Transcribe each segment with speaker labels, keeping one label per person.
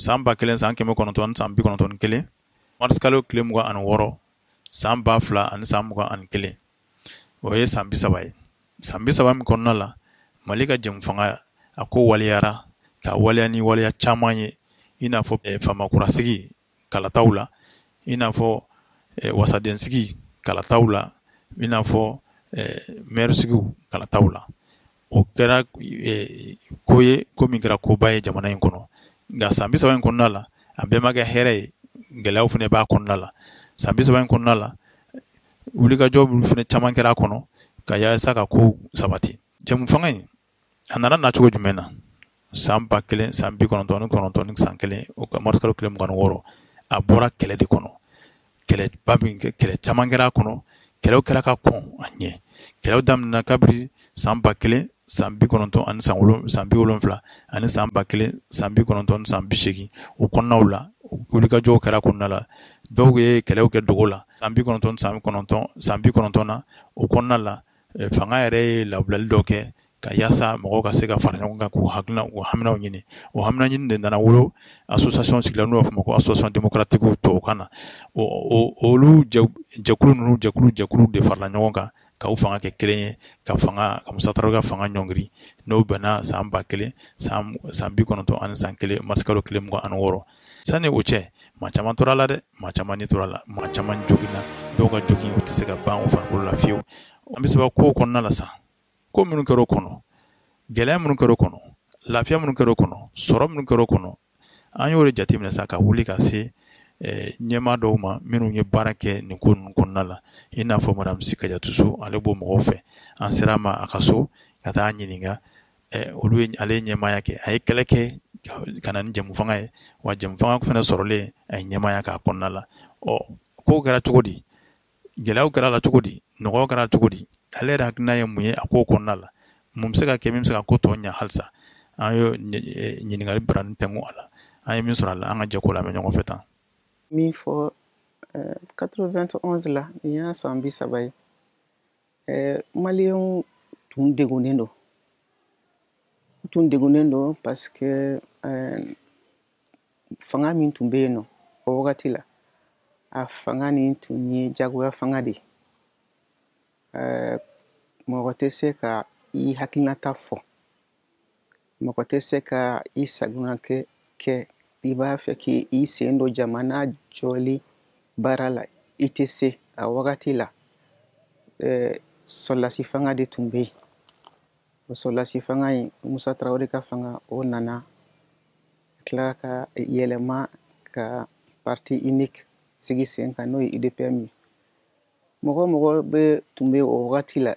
Speaker 1: San 1991, marisikalo tile 26, san 2021, o ye san 30 ye. San 30 min kɔnɔna la, Mali ka jɛmu fanga a ko waleyara ka waleya ni waleya caman ye, i n'a fɔ famakurasigi kalataw la, i n'a fɔ wasadensigi kalataw la, i n'a fɔ mɛrisigiw kalataw la. O kɛra ko ye, ko min kɛra koba ye jamana in kɔnɔ. Nka san 30 in kɔnɔna la, a bɛɛ ma kɛ hɛrɛ ye, gɛlɛyaw fana b'a kɔnɔna la. San 30 in kɔnɔna la, wulikajɔ fana caman kɛra a kɔnɔ ka yaasa ka ko sabati. Jɛmu fanga in a nana nacogo jumɛn na? San 1099 ni san kelen, o ka marisikalo tile 26, a bɔra kɛlɛ de kɔnɔ. Kɛlɛba min kɛ, kɛlɛ caman kɛra a kɔnɔ, kɛlɛw kɛra ka kɔn a ɲɛ. Kɛlɛw daminɛna kabiri san 1090 ani san 70 ani san 1090 ni san 80. O kɔnɔnaw la, wulikajɔw kɛra kɔnɔna la. Dɔw ye kɛlɛw kɛ dogo la. San 90 san 90, san 90 na, o kɔnɔna la, fanga yɛrɛ ye labilali dɔ kɛ ka yaasa mɔgɔw ka se ka fara ɲɔgɔn kan k'u hakilina, u haminaw ɲini. O hamina ɲini de nana wolo association sigila, n'u b'a fɔ ma ko association démocratique tubabukan na. Olu jɛkulu ninnu, jɛkulu de farala ɲɔgɔn kan ka u fanga kɛ kelen ye, ka fanga ka Musa Tarawele ka fanga ɲɔngiri. N'o bɛnna san 1000 san 91 marisikalo tile 26. Sani o cɛ, maa caman tora la dɛ, maa caman ni tora la, maa caman joginna, dɔw ka jogin o tɛ se ka ban u farikolo la fiyewu. An bɛ saba kow kɔnɔna la sa, ko minnu kɛra o kɔnɔ, gɛlɛya minnu kɛra o kɔnɔ, lafiya minnu kɛra o kɔnɔ, sɔrɔ minnu kɛra o kɔnɔ, an y'o de jateminɛ sa ka wuli ka se ɲɛmaa dɔw ma minnu ye baara kɛ nin ko ninnu kɔnɔna la, i n'a fɔ madame Si Kadiatou Sow. Ale b'o mɔgɔw fɛ. An sera a ma a ka so ka taa ɲininka. Olu ye, ale ye ɲɛmaaya kɛ, a ye kɛlɛ kɛ ka na ni jɛmu fanga ye, wa jɛmu fanga fana sɔrɔlen, a ye ɲɛmaaya k'a kɔnɔna la. Ɔ, kow kɛra cogo di? Gɛlɛyaw kɛra la cogo di? Nɔgɔyaw kɛra cogo di? Ale yɛrɛ hakilina ye mun ye a kow kɔnɔna la? Mun bɛ se ka kɛ min bɛ se ka ko tɔ ɲɛ halisa? An ye ɲininkali barani tɛnku a la. An ye min sɔrɔ a la, an ka jɛ k'o lamɛn ɲɔgɔn fɛ tan.
Speaker 2: Min fɔ 91 la, nin y'a san 30 ye, Maliyɛnw tun degunnen don, u tun degunnen don parce que fanga min tun bɛ yen nɔ o wagati la, a fanga nin tun ye jagoya fanga de ye. Mɔgɔ tɛ se ka i hakilinata fɔ, mɔgɔ tɛ se ka i sagona kɛ. I b'a fɛ k'i sen don jamana jɔli baara la, i tɛ se. A wagati la, sɔrɔlasi fanga de tun bɛ yen. O sɔrɔlasi fanga in, Musa Tarawele ka fanga, o nana tila ka yɛlɛma ka parti unique sigi sen kan, n'o ye UDPM ye. Mɔgɔ mɔgɔ bɛ tun bɛ o wagati la,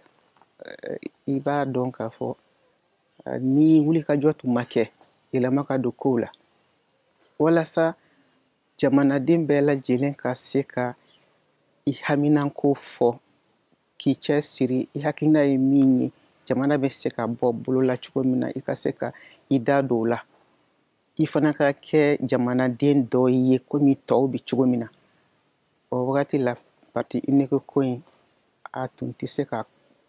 Speaker 2: i b'a dɔn k'a fɔ ni wulikajɔ tun ma kɛ, yɛlɛma ka don kow la walasa jamanaden bɛɛ lajɛlen ka se ka i haminanko fɔ, k'i cɛ siri, i hakilina ye min ye, jamana bɛ se ka bɔ bolo la cogo min na, i ka se ka i da don o la, i fana ka kɛ jamanaden dɔ ye komi tɔw bɛ cogo min na. O wagati la, parti unique ko in, a tun tɛ se ka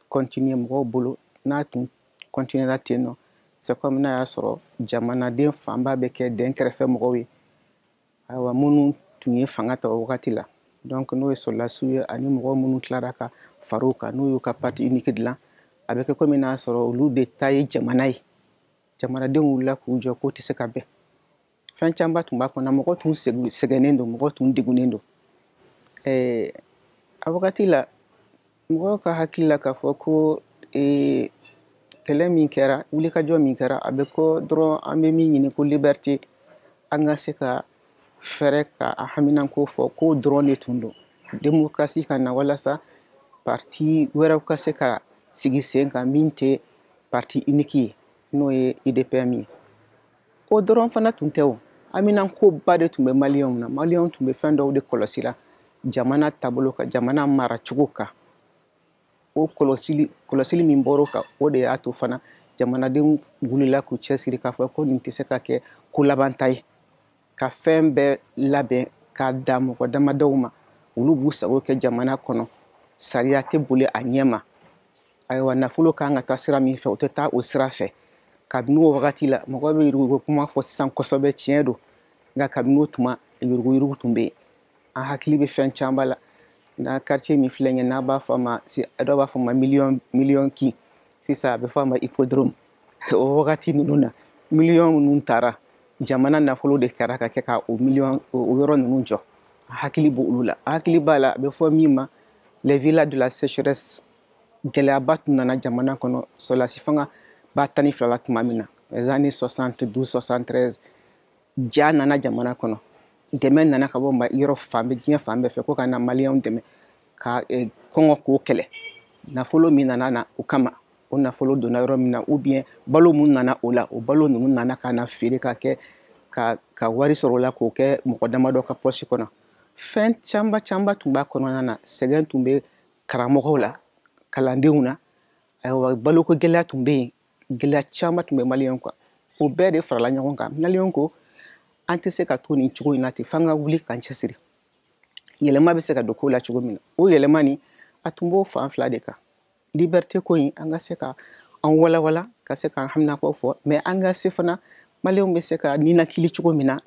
Speaker 2: continuer mɔgɔw bolo. N'a tun continuer ten nɔ, c'est comme n'a y'a sɔrɔ jamanaden fanba bɛ kɛ den kɛrɛfɛ mɔgɔw ye. Ayiwa, minnu tun ye fanga ta o wagati la, donc n'o ye sɔrɔlasiw ye, ani mɔgɔ minnu tilara ka far'u kan, n'u y'u ka parti unique dilan, a bɛ kɛ komi n'a sɔrɔ olu de ta ye jamana ye. Jamanadenw wulila k'u jɔ k'o tɛ se ka bɛn. Fɛn camanba tun b'a kɔnɔ, mɔgɔ tun sɛgɛnnen don, mɔgɔ tun degunnen don. A wagati la, mɔgɔw ka hakili la k'a fɔ ko kɛlɛ min kɛra, wulikajɔ min kɛra, a bɛ ko dɔrɔn an bɛ min ɲini ko liberté, an ka se ka fɛɛrɛ ka a haminanko fɔ, k'o dɔrɔn de tun don. Démocratie ka na walasa parti wɛrɛw ka se ka sigi sen kan min tɛ parti unique ye, n'o ye UDPM ye, o dɔrɔn fana tun tɛ. O haminankoba de tun bɛ Maliyɛnw na. Maliyɛnw tun bɛ fɛn dɔw de kɔlɔsi la jamana taabolo kan, jamana maracogo kan. O kɔlɔsili min bɔr'o kan, o de y'a to fana jamanadenw wulila k'u cɛsiri k'a fɔ ko nin tɛ se ka kɛ ko labanta ye, ka fɛn bɛɛ labɛn k'a da mɔgɔ damadɔw ma, olu b'u sago kɛ jamana kɔnɔ, sariya tɛ boli a ɲɛ ma. Ayiwa, nafolo kan ka taa sira min fɛ, o tɛ taa o sira fɛ. Kabini o wagati la, mɔgɔ bɛ yurugu kuma fɔ sisan kosɛbɛ, tiɲɛ don. Nka kabini o tuma yuruguyurugu tun bɛ yen. An hakili bɛ fɛn caman la. N'a quartier min filɛ nin ye, n'a b'a fɔ a ma, dɔw b'a fɔ a ma miliyɔn kin, sisan a bɛ fɔ a ma hippodrome. O wagati ninnu na, miliyɔn ninnu taara jamana nafolo de kɛra ka kɛ ka o miliyɔn o yɔrɔ ninnu jɔ. A hakili b'olu la, a hakili b'a la. A bɛ fɔ min ma les villas de la sécheresse. Gɛlɛyaba tun nana jamana kɔnɔ sɔrɔdasi fanga ba 12 la tuma min na, les années 72, 73, ja nana jamana kɔnɔ. Dɛmɛ nana ka bɔ yɔrɔ fan bɛɛ, diɲɛ fan bɛɛ fɛ, ko ka na maliyɛnw dɛmɛ ka kɔngɔ k'o kɛlɛ. Nafolo min nana na o kama, o nafolo donna yɔrɔ min na, ou bien balo mun nana o la, o balo ninnu nana ka na feere ka kɛ ka wari sɔrɔ o la k'o kɛ mɔgɔ damadɔ ka pɔsi kɔnɔ. Fɛn caman caman tun b'a kɔnɔna na. Sɛgɛn tun bɛ karamɔgɔw la, kalandenw na. Ayiwa, baloko gɛlɛya tun bɛ yen, gɛlɛya caman tun bɛ maliyɛnw kan. O bɛɛ de farala ɲɔgɔn kan. Maliyɛnw ko an tɛ se ka to nin cogo in na ten, f'an ka wuli k'an cɛsiri, yɛlɛma bɛ se ka don ko la cogo min na. O yɛlɛma nin, a tun b'o fan fila de kan: liberté ko in, an ka se ka an walawala, ka se k'an haminako fɔ, mais an ka se fana maliyɛnw bɛ se ka ninakili cogo min na,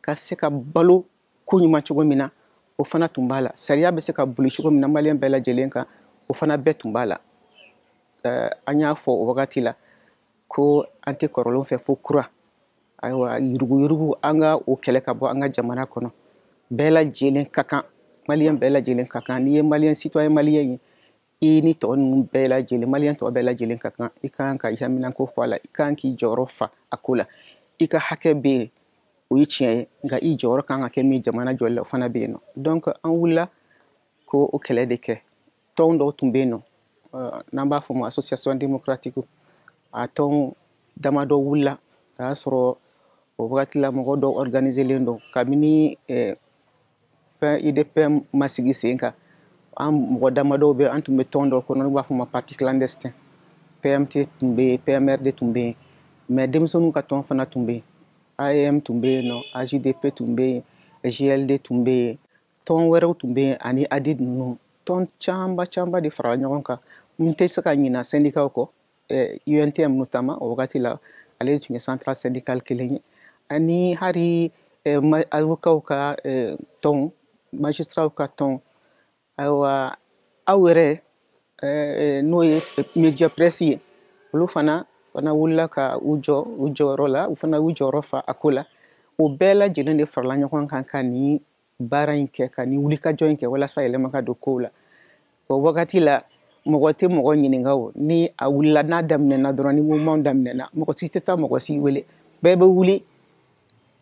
Speaker 2: ka se ka balo ko ɲuman cogo min na, o fana tun b'a la. Sariya bɛ se ka boli cogo min na maliyɛn bɛɛ lajɛlen kan, o fana bɛɛ tun b'a la. An y'a fɔ o wagati la ko an tɛ kɔrɔlen fɛ fo kura. Ayiwa, yuruguyurugu, an ka o kɛlɛ ka bɔ an ka jamana kɔnɔ. Bɛɛ lajɛlen ka kan, maliyɛn bɛɛ lajɛlen ka kan. N'i ye maliyɛn, citoyen maliyɛn ye, i ni tɔ ninnu bɛɛ lajɛlen, maliyɛn tɔ bɛɛ lajɛlen ka kan. I kan ka i haminanko fɔ a la, i kan k'i jɔyɔrɔ fa a ko la. I ka hakɛ bɛ yen, o ye tiɲɛ ye, nka i jɔyɔrɔ kan ka kɛ min jamana jɔli la, o fana bɛ yen nɔ. Donc an wulila ko o kɛlɛ de kɛ. Tɔn dɔw tun bɛ yen nɔ, n'an b'a fɔ o ma association démocratique, a tɔn damadɔ wulila. A y'a sɔrɔ o wagati la mɔgɔ dɔw organiselen don kabini fɛn UDPM ma sigi sen kan. An mɔgɔ damadɔw bɛ, an tun bɛ tɔn dɔ kɔnɔ, n'u b'a fɔ o ma parti clandestin. PMT tun bɛ yen, PMRD tun bɛ yen, mais denmisɛnninw ka tɔn fana tun bɛ yen. AEM tun bɛ yen nɔ, AJDP tun bɛ yen, JLD tun bɛ yen, tɔn wɛrɛw tun bɛ yen, ani ADID ninnu. Tɔn caman caman de farala ɲɔgɔn kan. N tɛ se ka ɲina syndicat kɔ, UNTM notamment. O wagati la ale tun ye centrale syndicale kelen ye, ani hali avocat ka tɔn, magistrat ka tɔn. Ayiwa, aw yɛrɛ, n'o ye média presse ye, olu fana wulila ka u jɔ u jɔyɔrɔ la, u fana y'u jɔyɔrɔ fa a ko la. O bɛɛ lajɛlen de farala ɲɔgɔn kan ka nin baara in kɛ, ka nin wulikajɔ in kɛ, walasa yɛlɛma ka don kow la. O wagati la mɔgɔ tɛ mɔgɔ ɲininka. O ni a wulila, n'a daminɛna dɔrɔn, ni mouvement daminɛna, mɔgɔ si tɛ taa mɔgɔ si wele. Bɛɛ bɛ wuli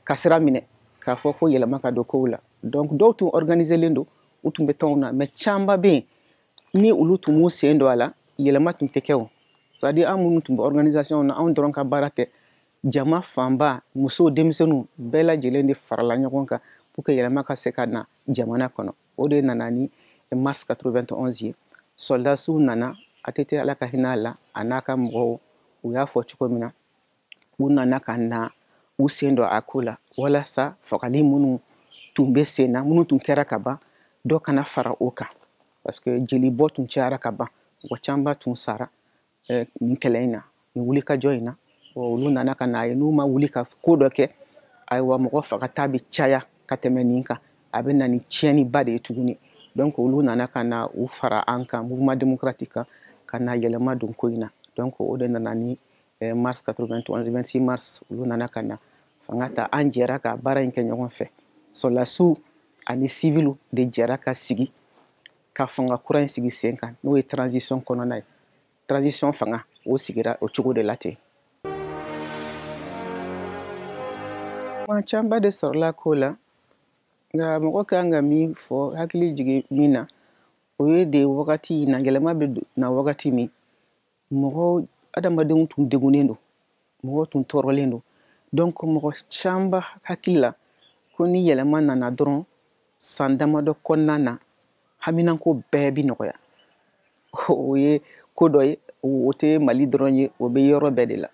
Speaker 2: ka sira minɛ k'a fɔ fo yɛlɛma ka don kow la. Donc dɔw tun organiselen don, u tun bɛ tɔnw na, mais caman bɛ yen, ni olu tun m'u sen don a la, yɛlɛma tun tɛ kɛ. O c'est à dire an minnu tun bɛ organisation na, anw dɔrɔn ka baara tɛ. Jama fanba, musow, denmisɛnninw, bɛɛ lajɛlen de farala ɲɔgɔn kan pour que yɛlɛma ka se ka na jamana kɔnɔ. O de nana ni mars 91 ye. Soldasiw nana, ATT, Ala ka hinɛ a la, a n'a ka mɔgɔw, u y'a fɔ cogo min na, u nana ka na u sen don a ko la, walasa fagali minnu tun bɛ sen na, minnu tun kɛra ka ban, dɔ kana fara o kan, parce que jelibɔ tun cayara ka ban, mɔgɔ camanba tun sara nin kɛlɛ in na, nin wulikajɔ in na. Olu nana ka na ye n'u ma wuli ka ko dɔ kɛ, ayiwa, mɔgɔ fagata bɛ caya ka tɛmɛ nin kan, a bɛ na ni tiɲɛniba de ye tuguni. Donc olu nana ka na u fara an kan, mouvement démocratique kan, ka na yɛlɛma don ko in na. Donc o de nana ni mars 91, 26 mars, olu nana ka na fanga ta. An jɛra ka baara in kɛ ɲɔgɔn fɛ. Sɔrɔdasiw ani civiliw de jɛra ka sigi ka fanga kura in sigi sen kan, n'o ye transition kɔnɔna ye. Transition fanga o sigira o cogo de la ten. Maa camanba de sɔrɔla ko la, nka mɔgɔ kan ka min fɔ, hakili jigin min na, o ye de wagati in na, yɛlɛma bɛ na wagati min, mɔgɔw, adamadenw tun degunnen don, mɔgɔw tun tɔɔrɔlen don. Donc mɔgɔ camanba hakili la ko ni yɛlɛma nana dɔrɔn, san damadɔ kɔnɔna na, haminanko bɛɛ bi nɔgɔya. O ye ko dɔ ye, o tɛ Mali dɔrɔn ye, o bɛ yɔrɔ bɛɛ de la.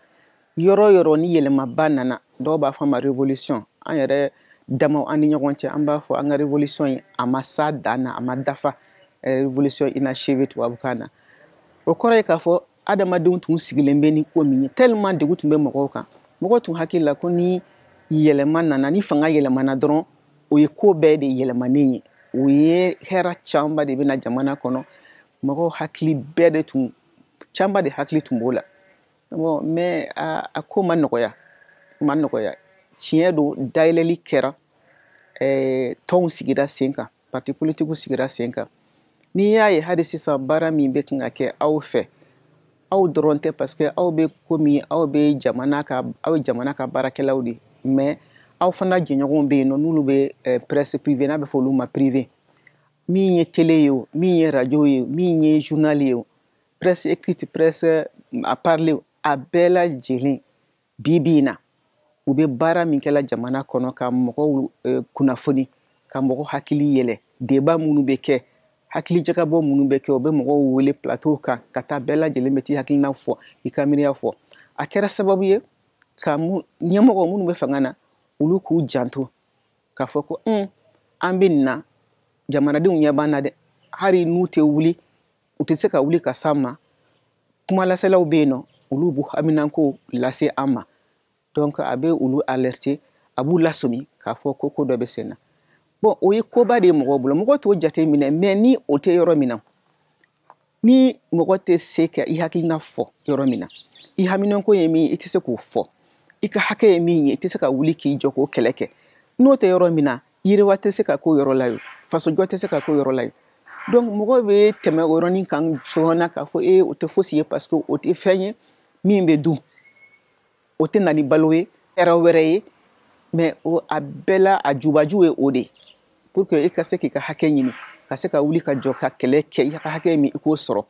Speaker 2: Yɔrɔ yɔrɔ ni yɛlɛmaba nana, dɔw b'a fɔ a ma révolution. An yɛrɛ damaw, an ni ɲɔgɔn cɛ, an b'a fɔ an ka révolution in, a ma s'a dan na, a ma dafa, révolution inachevée tubabukan na. O kɔrɔ ye k'a fɔ adamadenw tun sigilen bɛ ni ko min ye, tellement degun tun bɛ mɔgɔw kan, mɔgɔw tun hakili la ko ni Yɛlɛma nana, ni fanga yɛlɛmana dɔrɔn, o ye ko bɛɛ de yɛlɛmanen ye. O ye hɛrɛ camanba de bɛna jamana kɔnɔ. Mɔgɔw hakili bɛɛ de tun, camanba de hakili tun b'o la. Bon, mais a ko ma nɔgɔya, ma nɔgɔya. Tiɲɛ don, dayɛlɛli kɛra, tɔnw sigira sen kan, parti politikiw sigira sen kan. N'i y'a ye hali sisan, baara min bɛ kan ka kɛ aw fɛ, aw dɔrɔn tɛ, parce que aw bɛ komi aw bɛ jamana ka, aw ye jamana ka baarakɛlaw de, mais aw fana jɛɲɔgɔnw bɛ yen nɔ, n'olu bɛ presse privée, n'a bɛ fɔ olu ma privé, min ye télé ye o, min ye radio ye o, min ye journal ye o, presse écrite, presse à parler, a bɛɛ lajɛlen, bi bi in na, u bɛ baara min kɛla jamana kɔnɔ ka mɔgɔw kunnafoni, ka mɔgɔw hakili yɛlɛ, débat minnu bɛ kɛ, hakilijagabɔ minnu bɛ kɛ, u bɛ mɔgɔw wele plateau kan ka taa, bɛɛ lajɛlen bɛ t'i hakilina fɔ, i ka miiriya fɔ. A kɛra sababu ye ka ɲɛmɔgɔ minnu bɛ fanga na, olu k'u janto k'a fɔ ko an bɛ nin na, jamanadenw ɲɛ b'an na dɛ. Hali n'u tɛ wuli, u tɛ se ka wuli ka s'an ma, kumalaselaw bɛ yen nɔ, olu b'u haminanko lase an ma. Donc a bɛ olu alerter, a b'u lasɔmi k'a fɔ ko ko dɔ bɛ sen na. Bon, o ye koba de ye mɔgɔw bolo, mɔgɔ t'o jate minɛ. Mais ni o tɛ yɔrɔ min na, ni mɔgɔ tɛ se ka i hakilina fɔ yɔrɔ min na, i haminanko ye min ye, i tɛ se k'o fɔ, i ka hakɛ ye min ye, i tɛ se ka wuli k'i jɔ k'o kɛlɛ kɛ, n'o tɛ yɔrɔ min na, yiriwa tɛ se ka k'o yɔrɔ la ye, fasojɔ tɛ se ka k'o yɔrɔ la ye. Donc mɔgɔ bɛ tɛmɛ o yɔrɔnin kan joona k'a fɔ o tɛ fosi ye, parce que o tɛ fɛn ye min bɛ dun, o tɛ na ni balo ye, hɛrɛ wɛrɛ ye. Mais o a bɛɛ la, a jubaju ye o de ye, pour que i ka se k'i ka hakɛ ɲini, ka se ka wuli ka jɔ ka kɛlɛ kɛ, i ka hakɛ min, i k'o sɔrɔ,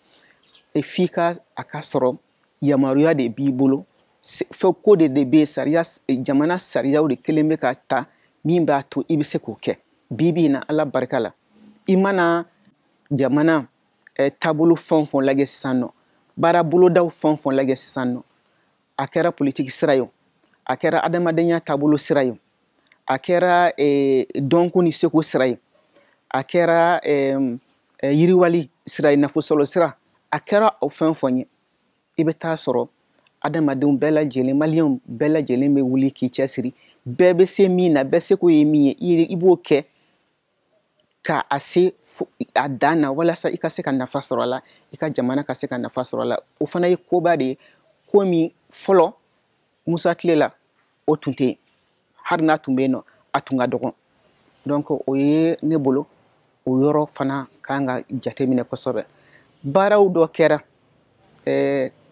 Speaker 2: f'i ka a ka sɔrɔ yamaruya de b'i bolo. Fɛn ko de bɛ yen, sariya, jamana sariyaw de kelen bɛ ka ta min b'a to i bɛ se k'o kɛ. Bi bi in na, Ala barika la, i mana jamana taabolo fɛn o fɛn lajɛ sisan nɔ, baara bolodaw fɛn o fɛn lajɛ sisan nɔ, a kɛra politiki sira ye o, a kɛra adamadenya taabolo sira ye o, a kɛra dɔnko ni seko sira ye, a kɛra yiriwali sira ye, nafolo sira, a kɛra o fɛn o fɛn ye, i bɛ taa sɔrɔ adamadenw bɛɛ lajɛlen, maliyɛnw bɛɛ lajɛlen bɛ wuli k'i cɛsiri. Bɛɛ bɛ se min na, bɛɛ seko ye min ye, i b'o kɛ ka a se a dan na, walasa i ka se ka nafa sɔrɔ a la, i ka jamana ka se ka nafa sɔrɔ a la. O fana ye koba de ye, ko min fɔlɔ Musa tile la, o tun tɛ yen. Hali n'a tun bɛ yen nɔ, a tun ka dɔgɔn. Donc o ye ne bolo, o yɔrɔ fana kan ka jateminɛ kosɛbɛ. Baaraw dɔ kɛra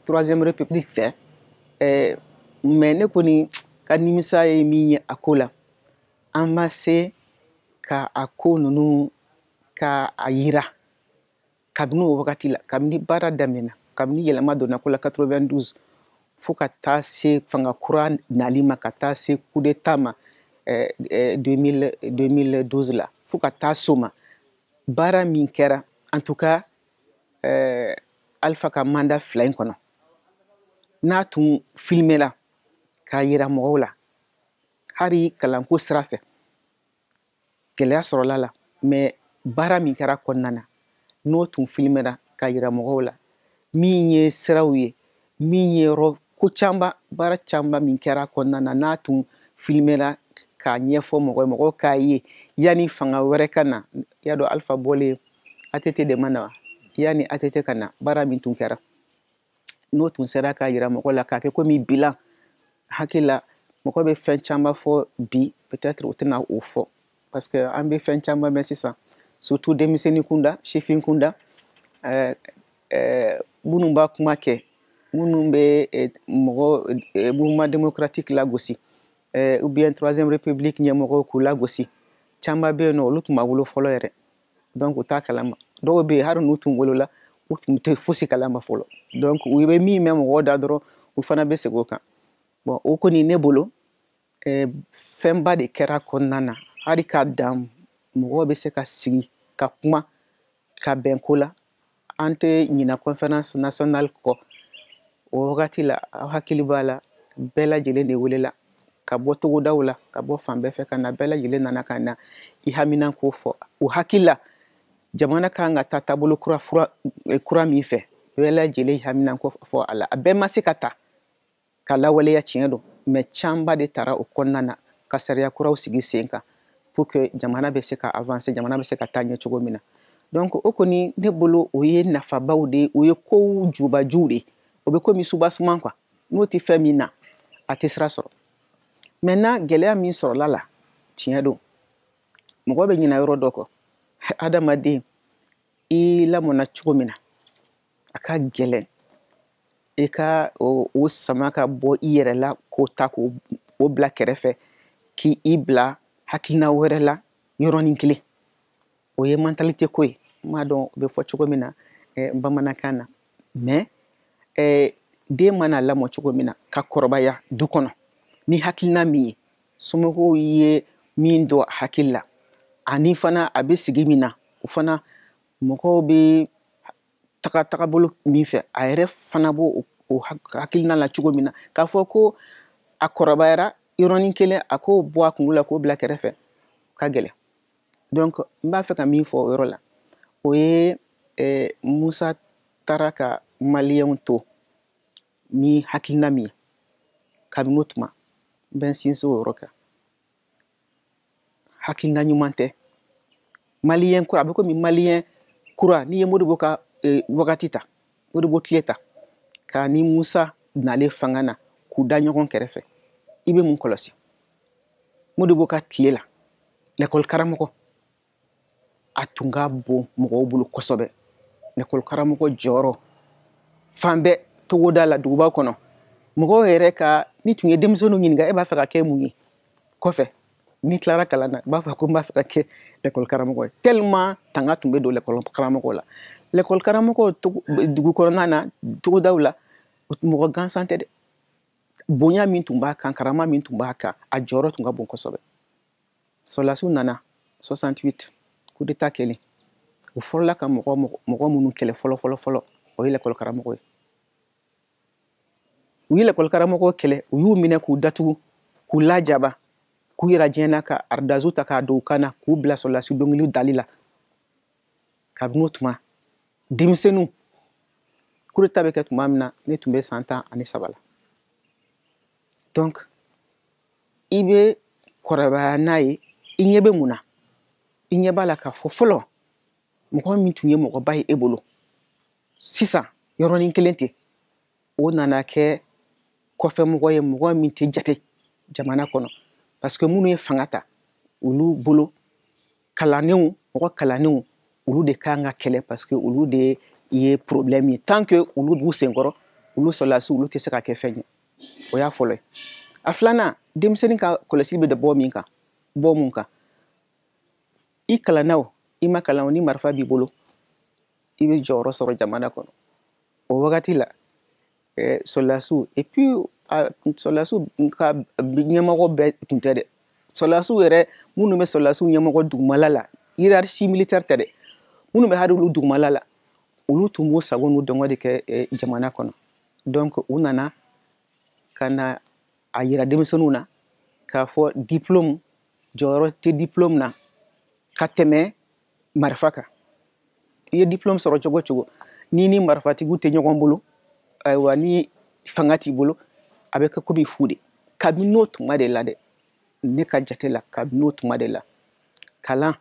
Speaker 2: Troisième République fɛ, mais ne kɔni ka nimisa ye min ye a ko la, an ma se ka a ko ninnu ka a yira kabini o wagati la, kabini baara daminɛna, kabini yɛlɛma donna ko la 92 fo ka taa se fanga kura nali ma, ka taa se coup d'état ma 2012 la, fo ka taa so ma, baara min kɛra, en tout cas Alpha ka mandat 2 in kɔnɔ, n'a tun filmela k'a yira mɔgɔw la, hali kalanko sira fɛ gɛlɛya sɔrɔla la, mais baara min kɛra kɔnɔna na, n'o tun filmera k'a yira mɔgɔw la, min ye siraw ye, min ye yɔrɔ ko caman, baara caman min kɛra kɔnɔna na, n'a tun filmera k'a ɲɛfɔ mɔgɔ ye, mɔgɔw k'a ye, yanni fanga wɛrɛ ka na. I y'a dɔn, Alpha bɔlen, ATT de ma na wa? Yanni ATT ka na, baara min tun kɛra, n'o tun sera k'a yira mɔgɔ la, k'a kɛ komi bilan, hakili la mɔgɔ bɛ fɛn caman fɔ bi, peut-être o tɛna o fɔ, parce que an bɛ fɛn caman mɛn sisan, surtout denmisɛnnin kunda, sifin kunda, minnu b'a kuma kɛ, minnu bɛ mɔgɔ mouvement démocratique lagosi, ou bien Troisième République ɲɛmɔgɔw k'u lagosi. Caman bɛ yen nɔ, olu tun ma wolo fɔlɔ yɛrɛ, donc u t'a kalama. Dɔw bɛ yen, hali n'u tun wolola, u tun tɛ fosi kalama fɔlɔ. Donc u bɛ min mɛn mɔgɔw da dɔrɔn, u fana bɛ segin o kan. Bon, o kɔni, ne bolo, fɛnba de kɛra kɔnɔna na, hali k'a dan mɔgɔw bɛ se ka sigi ka kuma ka bɛn ko la. An tɛ ɲina Conférence nationale kɔ. O wagati la, aw hakili b'a la, bɛɛ lajɛlen de welela ka bɔ togodaw la, ka bɔ fan bɛɛ fɛ ka na. Bɛɛ lajɛlen nana ka na i hamina ko fɔ. O hakili la, jamana kan ka taa taabolo kura kura min fɛ, bɛɛ lajɛlen hamina ko fɔ a la. A bɛɛ ma se ka ta ka lawaleya, tiɲɛ don, mais camanba de taara o kɔnɔna na. ka sariya kuraw sigi sen kan pour que jamana bɛ se ka avancer, jamana bɛ se ka taa ɲɛ cogo min na. Donc o kɔni, ne bolo, o ye nafabaw de ye, o ye kow jubajuw de ye. O bɛ komi soubassement quoi, n'o tɛ fɛn min na, a tɛ sira sɔrɔ. Maintenant, gɛlɛya min sɔrɔla la, tiɲɛ don, mɔgɔ bɛ ɲinɛ yɔrɔ dɔ kɔ. Adamaden, i lamɔna cogo min na, a ka gɛlɛn i ka o sama ka bɔ i yɛrɛ la k'o ta k'o bila kɛrɛfɛ, k'i bila hakilina wɛrɛ la yɔrɔnin kelen. O ye mentalité ko ye, n m'a dɔn o bɛ fɔ cogo min na bamanankan na. Mais den mana lamɔ cogo min na ka kɔrɔbaya du kɔnɔ ni hakilina min ye, somɔgɔw ye min don hakili la, ani fana a bɛ sigi min na, o fana mɔgɔw bɛ taga tagabolo min fɛ, a yɛrɛ fana b'o o hakilina la cogo min na, k'a fɔ ko a kɔrɔbayara yɔrɔnin kelen, a k'o bɔ a kunkolo la k'o bila kɛrɛfɛ, ka gɛlɛn. Donc n b'a fɛ ka min fɔ o yɔrɔ la, o ye Musa taara ka Maliyɛnw to ni hakilina min ye kabini o tuma, n bɛ n sinsin o yɔrɔ kan. Hakilina ɲuman tɛ. Maliyɛn kura, a bɛ komi Maliyɛn kura, n'i ye Modibo ka wagati ta, Modibo tile ta, ka ni Musa nalen fanga na k'u da ɲɔgɔn kɛrɛfɛ, i bɛ mun kɔlɔsi? Modibo ka tile la, lɛkɔli karamɔgɔ a tun ka bon mɔgɔw bolo kosɛbɛ. Lɛkɔli karamɔgɔ jɔyɔrɔ fan bɛɛ, togoda la, duguba kɔnɔ, mɔgɔw yɛrɛ ka, ni tun ye denmisɛnninw ɲininka e b'a fɛ ka kɛ mun ye kɔfɛ n'i tilara kalan na, i b'a fɔ ko n b'a fɛ ka kɛ lɛkɔli karamɔgɔ ye, tellement tanga tun bɛ don lɛkɔli karamɔgɔ la. Lɛkɔli karamɔgɔ dugu kɔnɔna na, togodaw la, mɔgɔ gansan tɛ dɛ. Bonya min tun b'a kan, karama min tun b'a kan, a jɔyɔrɔ tun ka bon kosɛbɛ. Sɔrɔdasiw nana 68, coup d'état kɛlen, u fɔlɔla ka mɔgɔ minnu kɛlɛ fɔlɔ fɔlɔ fɔlɔ, o ye lɛkɔli karamɔgɔ ye. U ye lɛkɔli karamɔgɔ kɛlɛ, u y'u minɛ k'u datugu, k'u lajaba, k'u yɛrɛ diɲɛ na, ka ardoise ta k'a don u kan na, k'u bila sɔrɔdasi dɔnkili dali la. Kabini o tuma, denmisɛnninw, coup d'état bɛ kɛ tuma min na, ne tun bɛ san 13 la. Donc i bɛ kɔrɔbaya n'a ye, i ɲɛ bɛ mun na? I ɲɛ b'a la k'a fɔ fɔlɔ, mɔgɔ min tun ye mɔgɔba ye e bolo, sisan yɔrɔnin kelen ten, o nana kɛ kɔfɛmɔgɔ ye, mɔgɔ min tɛ jate jamana kɔnɔ, parce que minnu ye fanga ta, olu bolo, kalannenw, mɔgɔ kalannenw, olu de kan ka kɛlɛ, parce que olu de ye problème ye. Tant que olu b'u senkɔrɔ, olu sɔrɔdasiw, olu tɛ se ka kɛ fɛn ye. O y'a fɔlɔ ye. A filanan, denmisɛnnin ka kɔlɔsili bɛ bɔ min kan, bɔ mun kan? I kalanna o, i ma kalan o, ni marifa b'i bolo, i bɛ jɔyɔrɔ sɔrɔ jamana kɔnɔ. O wagati la, sɔrɔdasiw, et puis sɔrɔdasiw ka ɲɛmɔgɔ bɛɛ tun tɛ dɛ. Sɔrɔdasiw yɛrɛ minnu bɛ sɔrɔdasiw ɲɛmɔgɔ dugumala la, hiérarchie militaire tɛ dɛ, minnu bɛ hali olu dugumala la, olu tun b'u sago n'u dɔngɔ de kɛ jamana kɔnɔ. Donc u nana ka na a yira denmisɛnninw na k'a fɔ diplôme, jɔyɔrɔ tɛ diplôme na ka tɛmɛ marifa kan. I ye diplôme sɔrɔ cogo o cogo, n'i ni marifatigiw tɛ ɲɔgɔn bolo, ayiwa, ni fanga t'i bolo, a bɛ kɛ komi fu de. Kabini n'o tuma de la dɛ, ne ka jate la, kabini o tuma de la, kalan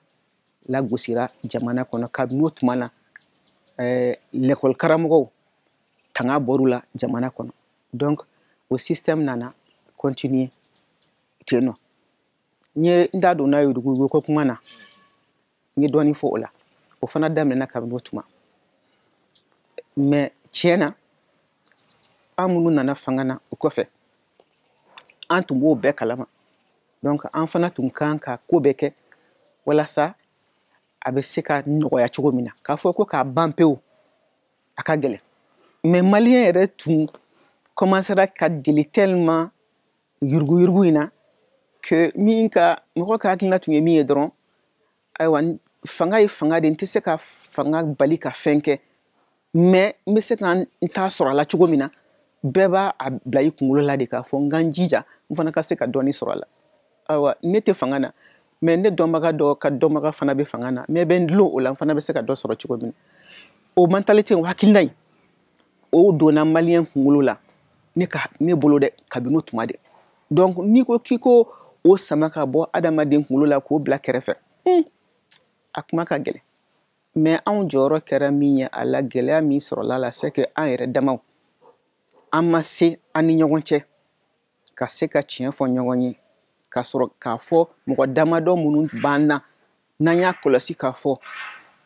Speaker 2: lagosira jamana kɔnɔ. Kabini o tuma na, lɛkɔli karamɔgɔw tanga bɔr'u la jamana kɔnɔ. Donc o système nana continuer ten nɔ. N ye n da donna yuruguyurugu ko kuma na, n ye dɔɔnin fɔ o la. O fana daminɛna kabini o tuma. Mais tiɲɛ na, an minnu nana fanga na o kɔfɛ, an tun b'o bɛɛ kalama. Donc an fana tun kan ka ko bɛɛ kɛ walasa a bɛ se ka nɔgɔya cogo min na. K'a fɔ ko k'a ban pewu, a ka gɛlɛn. Mais Maliyɛn yɛrɛ tun commencera ka deli tellement yuruguyurugu in na que min ka mɔgɔ ka hakilina tun ye min ye dɔrɔn, ayiwa, fanga ye fanga de, n tɛ se ka fanga bali ka fɛn kɛ, mais n bɛ se ka n ta sɔrɔ a la cogo min na. Bɛɛ b'a a bila i kunkolo la de k'a fɔ n ka n jija, n fana ka se ka dɔɔni sɔrɔ a la. Ayiwa, ne tɛ fanga na, mais ne dɔnbaga dɔ ka dɔnbaga fana bɛ fanga na, mais bɛ n dulon o la, n fana bɛ se ka dɔ sɔrɔ cogo min na. O mentalité, o hakilina in, o donna Maliyɛn kunkolo la, ne ka ne bolo dɛ, kabini o tuma de. Donc n'i ko k'i ko o sama ka bɔ adamaden kunkolo la k'o bila kɛrɛfɛ, a kuma ka gɛlɛn. Mais anw jɔyɔrɔ kɛra min ye a la, gɛlɛya min sɔrɔla la, c'est que an yɛrɛ damaw an ma se an ni ɲɔgɔn cɛ ka se ka tiɲɛ fɔ ɲɔgɔn ye, ka sɔrɔ k'a fɔ mɔgɔ damadɔ minnu b'an na, n'an y'a kɔlɔsi k'a fɔ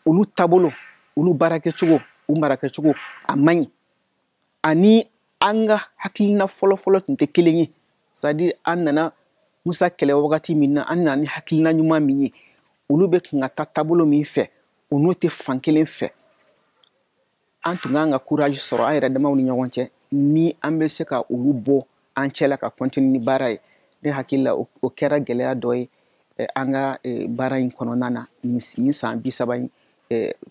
Speaker 2: olu taabolo, olu baarakɛcogo, u marakɛcogo a man ɲi, ani an ka hakilina fɔlɔfɔlɔ tun tɛ kelen ye. C'est à dire an nana Musa kɛlɛ wagati min na, an nana ni hakilina ɲuman min ye, olu bɛ kun ka taa taabolo min fɛ, o n'o tɛ fan kelen fɛ. An tun kan ka courage sɔrɔ an yɛrɛ damaw ni ɲɔgɔn cɛ, ni an bɛ se ka olu bɔ an cɛ la ka continuer ni baara ye. Ne hakili la, o kɛra gɛlɛya dɔ ye an ka baara in kɔnɔna na, nin san 30 in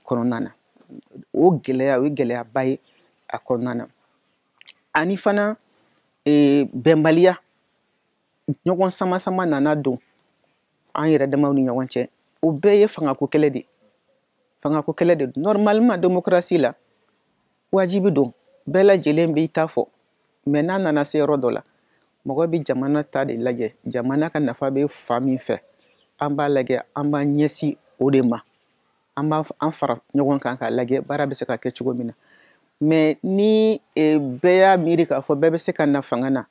Speaker 2: kɔnɔna na. O gɛlɛya, o ye gɛlɛyaba ye a kɔnɔna na. Ani fana bɛnbaliya, ɲɔgɔn sama-sama nana don an yɛrɛ damaw ni ɲɔgɔn cɛ. O bɛɛ ye fangako kɛlɛ de ye. Fangako kɛlɛ de don. Normalement démocratie la, wajibi don bɛɛ lajɛlen b'i ta fɔ, mais n'a nana se yɔrɔ dɔ la, mɔgɔ bɛ jamana ta de lajɛ, jamana ka nafa bɛ fan min fɛ, an b'a lajɛ, an b'an ɲɛsin o de ma, an b'a an fara ɲɔgɔn kan k'a lajɛ baara bɛ se ka kɛ cogo min na. Mais ni bɛɛ y'a miiri k'a fɔ bɛɛ bɛ se ka na fanga na,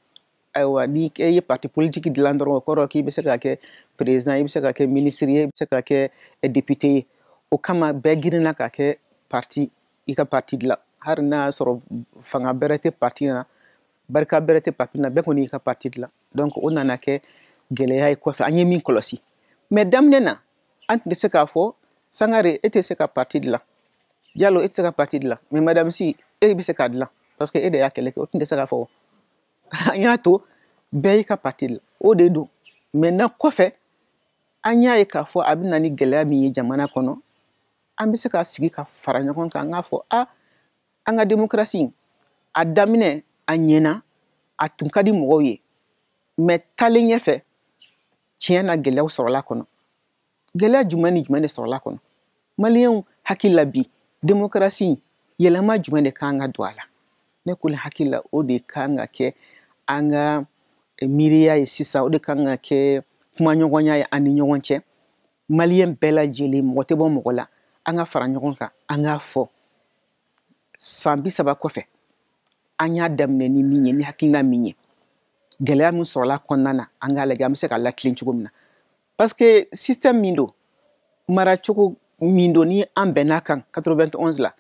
Speaker 2: ayiwa, ni e ye parti politique dilan dɔrɔn, o kɔrɔ k'i bɛ se ka kɛ président, i bɛ se ka kɛ ministre ye, i bɛ se ka kɛ député ye. O kama bɛɛ girinna ka kɛ parti, i ka parti dilan, hali n'a y'a sɔrɔ fanga bɛrɛ tɛ parti na, barika bɛrɛ tɛ parti na, bɛɛ kɔni y'i ka parti dilan. Donc o nana kɛ gɛlɛya ye kɔfɛ, an ye min kɔlɔsi. Mais daminɛ na, an tun tɛ se k'a fɔ Sangare e tɛ se ka parti dilan, Jalo e tɛ se ka parti dilan, mais Madame Sy e bɛ se k'a dilan parce que e de y'a kɛlɛ kɛ. O tun tɛ se k'a fɔ. An y'a to bɛɛ y'i ka parti dilan, o de don. Maintenant kɔfɛ, an y'a ye k'a fɔ a bɛ na ni gɛlɛya min ye jamana kɔnɔ, an bɛ se ka sigi ka fara ɲɔgɔn kan, an k'a fɔ a an ka démocratie a daminɛ a ɲɛna, a tun ka di mɔgɔw ye, mais taalen ɲɛfɛ tiɲɛ na gɛlɛyaw sɔrɔla kɔnɔ. Gɛlɛya jumɛn ni jumɛn de sɔrɔla kɔnɔ? Maliyɛnw hakili la bi, démocratie yɛlɛma jumɛn de kan ka don a la? Ne kɔni hakili la, o de kan ka kɛ an ka miiriya ye sisan, o de kan ka kɛ kumaɲɔgɔnya ye an ni ɲɔgɔn cɛ. Maliyɛn bɛɛ lajɛlen, mɔgɔ tɛ bɔ mɔgɔ la, an ka fara ɲɔgɔn kan, an k'a fɔ san 30 kɔfɛ an y'a daminɛ ni min ye, ni hakilina min ye, gɛlɛya min sɔrɔla kɔnɔna na, an k'a lajɛ an bɛ se ka latilen cogo min na. Parce que système min don, maracogo min don, ni an bɛnn'a kan 91 la,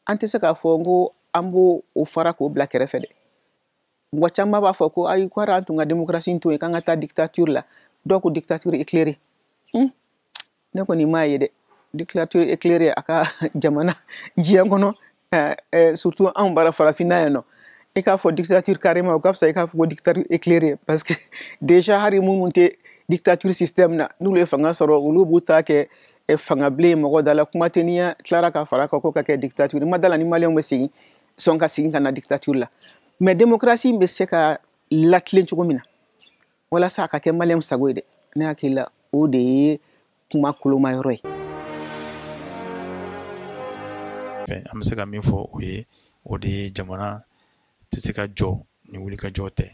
Speaker 2: an tɛ se k'a fɔ n ko an b'o o fara k'o bila kɛrɛfɛ dɛ. Mɔgɔ caman b'a fɔ ko ayi, ko an tun ka démocratie to yen, k'an ka taa dictature la. Dɔw ko dictature éclairée. Ne kɔni m'a ye dɛ, dictature éclairée a ka jamana diɲɛ kɔnɔ, surtout anw bara farafinna yan nɔ, i k'a fɔ dictature carrément, o ka fisa i k'a fɔ ko dictature éclairée, parce que déjà hali minnu tɛ dictature système na, n'olu ye fanga sɔrɔ, olu b'u ta kɛ fanga bilen mɔgɔ da la. Kuma tɛ n'i tilara ka fara kan ko ka kɛ dictature, ma da la ni maliyɛnw bɛ segin sɔn ka segin ka na dictature la. Mais démocratie bɛ se ka latilen cogo min na walasa a ka kɛ maliyɛnw sago ye dɛ, ne hakili la o de ye kuma koloma yɔrɔ ye.
Speaker 1: An bɛ se ka min fɔ o ye, o de ye jamana tɛ se ka jɔ ni wulikajɔ tɛ,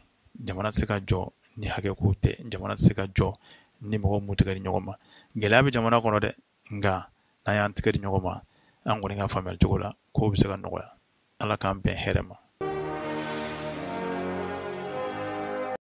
Speaker 1: jamana tɛ se ka jɔ ni hakɛko tɛ, jamana tɛ se ka jɔ ni mɔgɔ m'u tɛgɛ di ɲɔgɔn ma. Gɛlɛya bɛ jamana kɔnɔ dɛ, nka n'an y'an tɛgɛ di ɲɔgɔn ma, an kɔni ka faamuyali cogo la, kow bɛ se ka nɔgɔya. Ala k'an bɛn hɛrɛ ma.